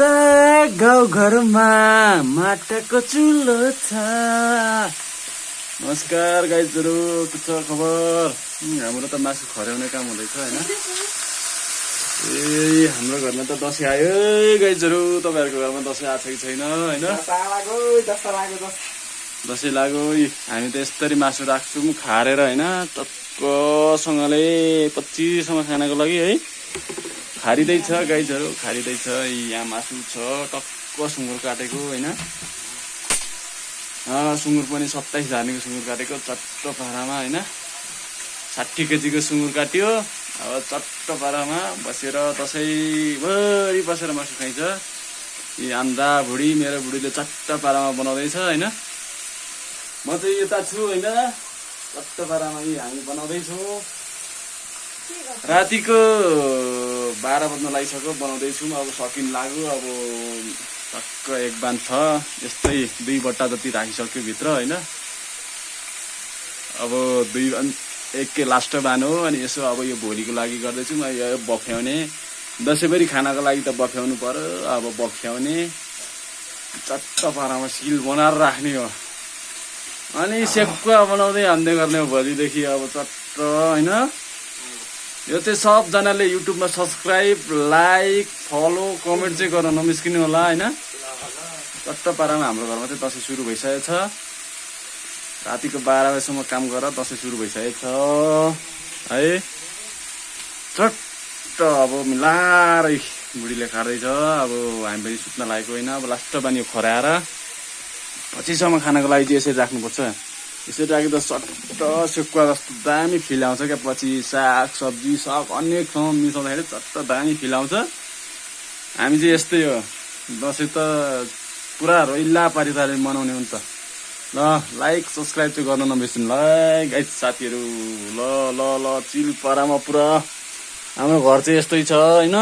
यता गाउँ घरमा माटाको चुलो छ। नमस्कार गाइजहरु, के छ खबर? हाम्रो त मासु खर्याउने काम हुँदैछ हैन। ए हाम्रो घरमा त दशैं आयो है गाइजहरु। तपाईहरुको घरमा दशैं आछ कि छैन हैन? दशैं लाग्यो। हामी त यसरी मासु राख्छौं खारेर हैन, टक्कसँगले 25 सम्म खानाको लागि है। खारिँदैछ गाइजहरु, खारिँदैछ। यहाँ मासु छ, टक्क सुँगुर काटेको हैन। सुँगुर पनि 27 धानेको सुँगुर काटेको चट्ट पारामा हैन। 60 केजीको सुँगुर काट्यो। अब चट्ट पारामा बसेर दशैंभरि बसेर मासु खाइन्छ। यी आन्दा बुढी, मेरो बुढीले चट्ट पारामा बनाउँदैछ हैन। म चाहिँ यता छु हैन, चट्ट पारामा हामी बनाउँदैछौँ। रातिको 12 बज्न लागिसक्यो, बनाउँदैछौँ। अब सकिन लाग्यो। अब टक्क एक बान छ, यस्तै 2 बट्टा जति राखिसक्यो भित्र हैन। अब 1 के लास्ट बान हो। अनि यसो अब यो भोलिको लागि गर्दैछौँ। यो बफ्याउने दशैंभरि खानाको लागि त बफ्याउनु पर्यो। अब बफ्याउने चट्ट पारामा सिल बनाएर राख्ने हो। अनि सेकुवा बनाउँदै हान्दै गर्ने हो भोलिदेखि। अब चट्ट हैन। यो चाहिँ सबजनाले युट्युबमा सब्सक्राइब, लाइक, फलो, कमेन्ट चाहिँ गर्न नमिस्किनु होला हैन। चट्ट पारामा हाम्रो घरमा चाहिँ दशैं सुरु भइसकेको छ। रातिको 12 बजेसम्म काम गरेर दशैं सुरु भइसकेको छ है। चट्ट अब मिलारै बुढीले खाँदैछ। अब हामी पनि सुत्न लागेको होइन। अब लास्ट बानी खराएर 25 सम्म खानाको लागि चाहिँ यसरी राख्नुपर्छ। यसरी राख्दा चट्ट सेकुवा जस्तो दामी फिल आउँछ क्या। पछि साग सब्जी सब अनेकसँग मिसाउँदाखेरि चट्ट दामी फिल आउँछ। हामी चाहिँ यस्तै हो, दशैं त पुरा रैला पारिताले मनाउने हुन्छ। ल लाइक सब्सक्राइब चाहिँ गर्न नबिर्सिनु ल गाइस साथीहरू। ल ल ल चिल पारामा पुरा हाम्रो घर चाहिँ यस्तै छ हैन।